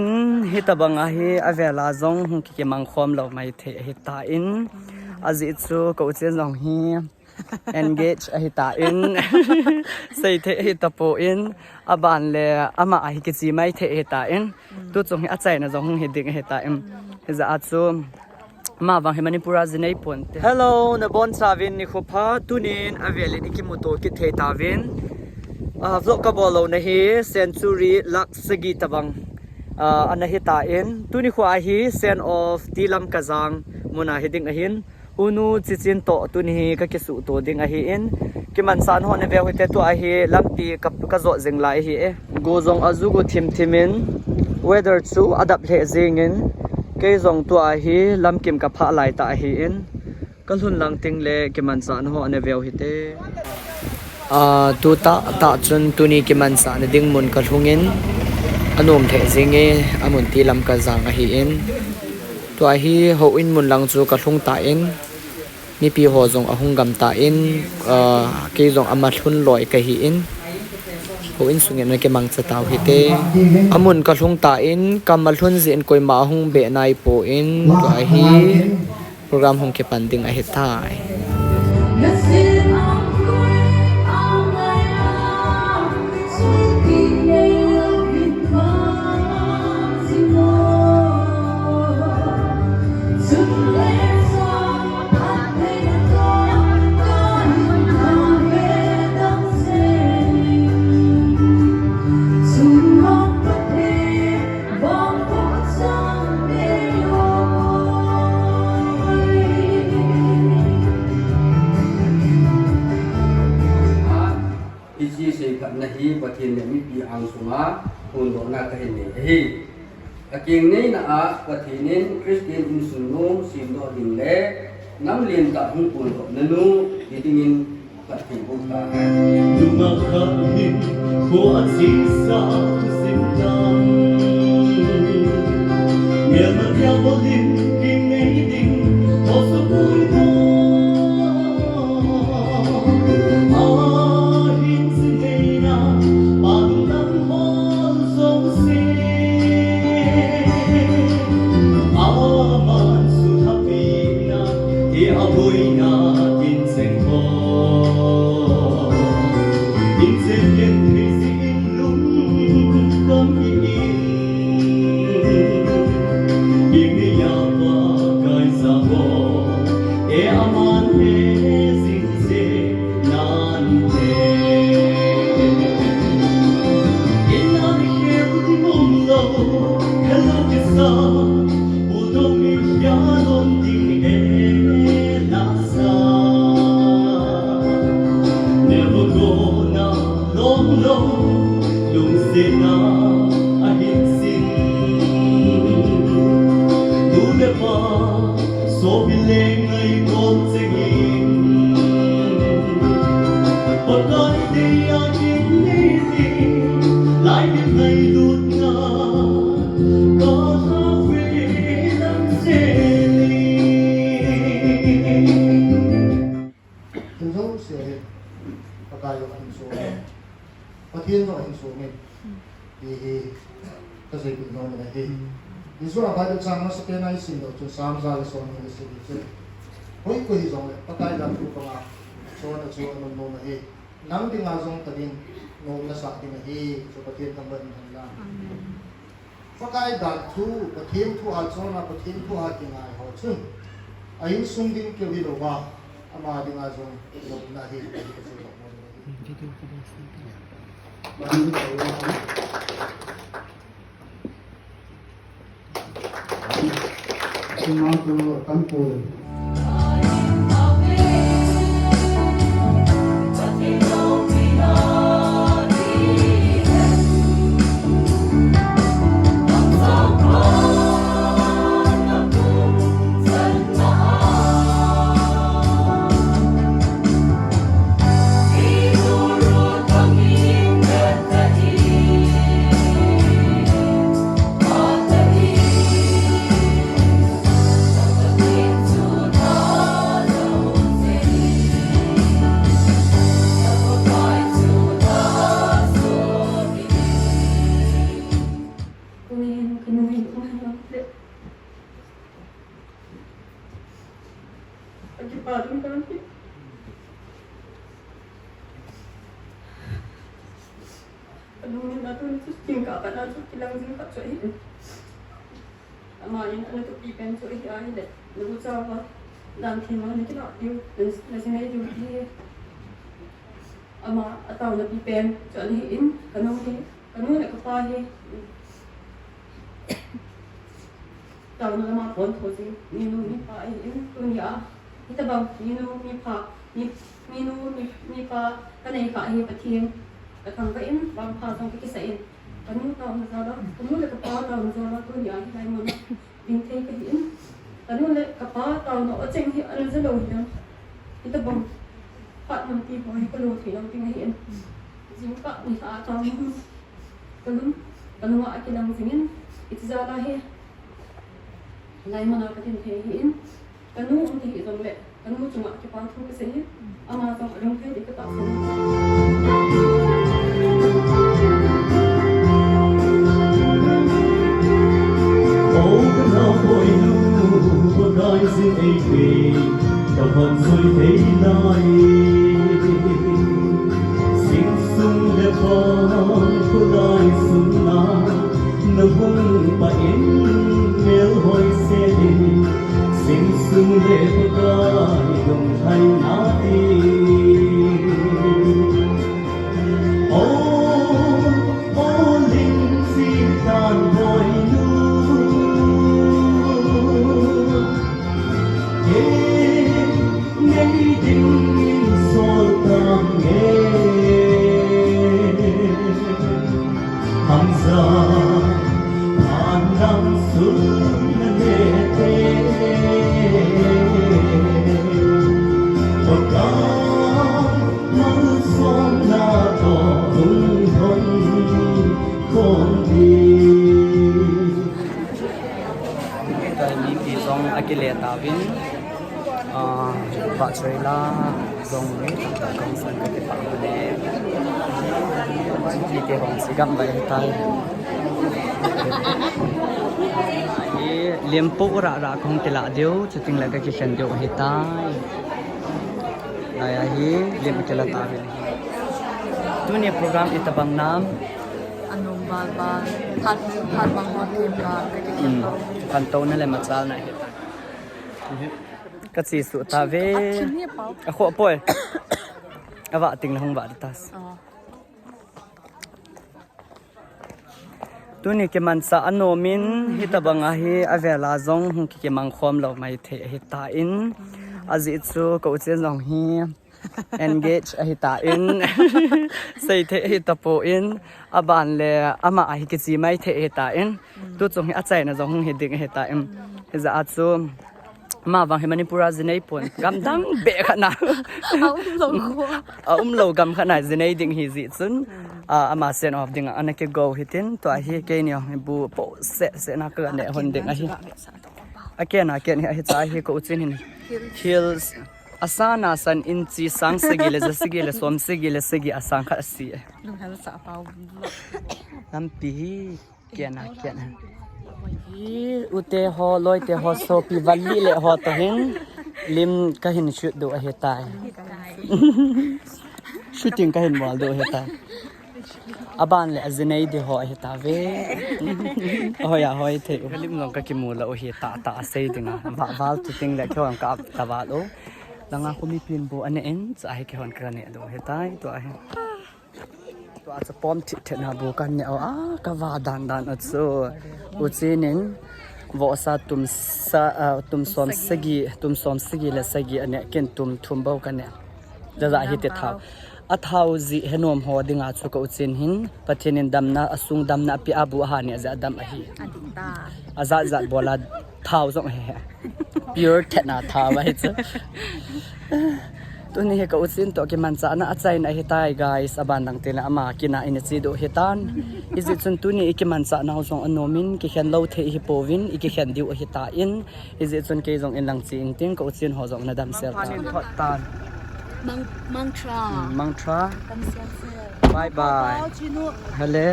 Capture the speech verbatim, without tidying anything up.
Hitabang ahi, avela jong hung kikimang khom lou maithei ahitan. Ajeh chu ka u chen jong hi engage ahitan. Seithei ahitapon. Aban le ama ahi kichi maithei ahitan. Tuchung hi achaina jong hung hiding ahitan. Hijeh a chu ama vang hi Manipur a jinei ponte. Hello, nabonchauvin nikho pha, tunin avelin ikimuto kit thei tauvin. Ah, vlog kabol louna hi century lakh sagi tabang, ah, ana hitan. Tuni khoa hi Saint of T. Lamkajang muna hiding ahin. Unu Chichin toh tuni hi kakisuhto ding ahin. Kimanchah ho naveu hite, tua hi lampi ka, kajot jing lai ahi e. Go jong aju go thimthimin, weather chu adap lheh jengin, kei jong tua hi lamkim kaphah laitah ahin. Kalhun lang tengle kimanchah ho naveu hite. Ah, tutah tah chun tuni kimanchahna ding mun kalhungin, anom lheh jenge, amun T. Lamkajang ahin. Tua hi houin mun lang chu kalhung tan, mipi ho jong ahung gamtan, ah, kei jong ama lhun loi kahin, houin sungin ana kimangcha tau hite. Amun kalhung tan, kama lhun jeh in koima ahung beh naipon, tua hi program hung kipan ding ahitai. Hiche seikhatna hi Pathen le mipi angsunga phondohna kahin nei ahi. Akeng neina a Pathen in Christian insung nom semdoh ding le nam lentah hung phondohna nu hi dingin Thil jouse hi Pakai jong ahin song e, Pathen jong ahin song e, ti hi kasei nom in ahi. Ijeh a Bible chang masapen a isim doh chun Psalm ja le som ni le sagi chu, koi koi hijongle Pakai dan thu panga chonna chu anom nom ahi. Nang dinga jong ka ding nom nasah ding ahi, chu Pathen thangvah in hen lang. Pakai dan thu, Pathen thu a chonna, Pathen thu a kingai ho chun a insung ding keu hilouva, ama dinga jong nopna ahi, ahi, ahi. Ui, ui, ui, ui. Akipa ding kan ki. Alung na tu ni tu king ka ka na tu kilang jing ka chu ahi. Ama in ana thupi pen chu ahi a ahile. Lu cha va dan thim a na kila diu. Na, na sinai diu ti. Ama ataona pi pen chu ana hi in. Ka nu hi, ka nu le ka pa hi. Taona lama pon tho jing, minu mipa ahi in, tunia, hitabang, minu mipa, mi, minu mi, mipa, ka nei kha hi Pathen, ka thangvah in, vangpha jong ka kisa in, ka nu taona jal a, ka nu le ka pa taona jal a, tunia, hilai mun a, ding thei ka hi in, ka nu le ka pa taona o cheng hi, ana ja lou hi dam, hitabang, phat mun ti ho hi, ka lo thei lou ding ahi in, jingkah ni a taona, ka lung, ka lung a kilang jing in, iti jal a hi, Hilai mun a ka tin thei hi in, ka nu um thei hi jong le, ka nu chunga kipa thu ka sei hi, ama jong alung thei ding ka tahsan. O ka naboinu, Pakai jin ei pe, ka van jui thei nai. Sing sung le vang, khulai sung na, na hung pa in, mel hoi se ding, sing sung le Pakai dong thai na ti. O, o ling si tan boinu. Mipi jong akile tauvin, ah, vahchoi la jong le, kong san ka kipah mane. Mipite hung si gam vai tai. Hi, lim pu ra ra kong kila diu, chuting la ka kikhen diu hi tai. Lai a hi, lim kila tauvin hi. Tuni program itabang nam. Anom bal bal. Phat, phat bang ho them la, ka kikhen. Hmm. Phat to na le machal na hi. Ka chi su ta ve. A kho poi. A va ting la hung va ta. Tuni kimanchah anom in, hitabang a hi avel a jong hung kikimang khom lou mai thei ahi tan. Ajeh chu ka u chen jong hi engage ahi tan. Sei thei ahi tapon, aban le ama a hi kichi mai thei ahi tan. Tu chung hi achaina jong hung hi ding ahi tan. Hijeh a chu Ama vang hi Manipur a jinei pon, gam dang beh khat na. A um lou kho. A um lou gam khat na jinei ding hi jeh chun. Hmm. A, ama send off ding a ana kigo hitin, tua hi keini hi bu po seh seh na ka ne hon ding ahi. A ken a ken hi ahi cha hi ka u chen hin. Hills. Hills. A san a san inchi sang sagi le ja sagi le som sagi le sagi a sang khat a si. Lunghel sa pau. Lampi hi. Kian a, kian a. Hi, u te ho, loi te ho, sopi vali le ho to hin. Lim ka hin shoot diu ahi tai. Shooting ka hin bol diu ahi tai. Aban le ajinei di ho ahi ta ve. Hoi a hoi thei u. Ka lim jong ka kimu lou u hi ta ta a sei ding a. Va val tu ting le kihon ka ap ta val u. Langa khu mipin bu ane in, cha hi kihon ka ne diu ahi tai, tua hi. Tua chu pom thit thit na bu kan ne u a, ka va dan dan u chu. U chen in vohsa tum sa, ah, tum som sagi, tum som sagi le sagi ane, ken tum thum bou ka ne. Ja ja hi te thao. A thao ji he nom ho dinga chu ka u chen hin, Pathen in damna, a sung damna a pe a bu a ha ne ja dam ahi. A dik ta. A jat jat bol a thao jong he he. Pure thet na thao ahi chu. Tuni hi ka u chen to kimanchahna achaina ahi tai, guys. Aban dang te le ama kin a ina che diu ahi tan. Hijeh chun tuni i kimanchah nau jong anom in, kikhen lou thei hi pouvin, i kikhen diu ahi tan. Hijeh chun kei jong in lang che in ting, ka u chen ho jong na dam sel tan. Mang, mantra. Hmm, mantra. Dam sel sel. Bye bye. Pau, pau, chinu. Hele.